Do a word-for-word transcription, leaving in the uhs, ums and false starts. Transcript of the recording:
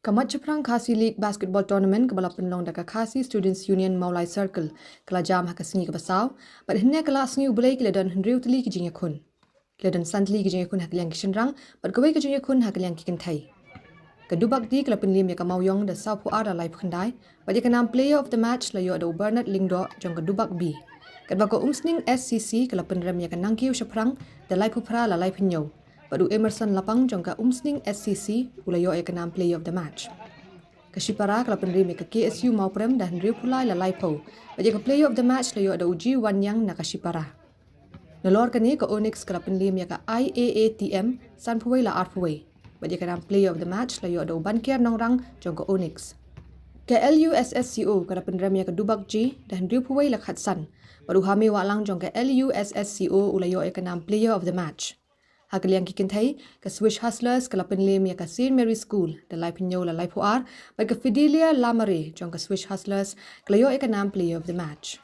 Ka Mait Shaphrang Khasi League Basketball Tournament kaba la pynlong da ka Khasi Students Union Mawlai Circle ka la jam ha ka sngi kaba saw, bad hynne ka la sngi U Blei ki la don hynriew tylli ki jingïakhun. Ki la don san tylli ki jingïakhun ha ka liang ki shynrang, bad kawei ka jingïakhun ha ka liang ki kynthei. Ka Dubak D ka la pynliem ïa ka Mawiong da sawphew ar la laiphew khyndai, bad ïa ka nam Player of the Match la ïoh da u Bernard Lyngdoh jong ka Dubak B. Katba ka Umsning S C C ka la pynrem ïa ka Nangkiew Shaphrang da laiphew phra la laiphew hynñiew, bad u Emerson Lapang jong ka Umsning S C C u la ïoh ïa ka nam Player of the Match. Ka Shipara ka la pynrem ïa ka K S U Mawprem da hynriewphew lai la laiphew, bad ïa ka Player of the Match la ïoh da u G Wanyang na ka Shipara. Nalor kane ka Onyx ka la pynliem ïa ka I A A T M sanphew wei la arphew wei, bad ïa ka nam Player of the Match la ïoh da u Banker Nongrang jong ka Onyx. Ka L U S S C O ka la pynrem ïa ka Dubak G da hynriewphew wei la khatsan, bad u Hame Wahlang jong ka L U S S C O u la ïoh ïa ka nam Player of the Match. Ha ka liang ki kynthei, ka Swish Hustlers ka la pynliem ïa ka Saint Mary School da laiphew hynñiew la laiphew ar, bad ka Fidelia Lamare jong ka Swish Hustlers ka la ïoh ïa ka nam Player of the Match.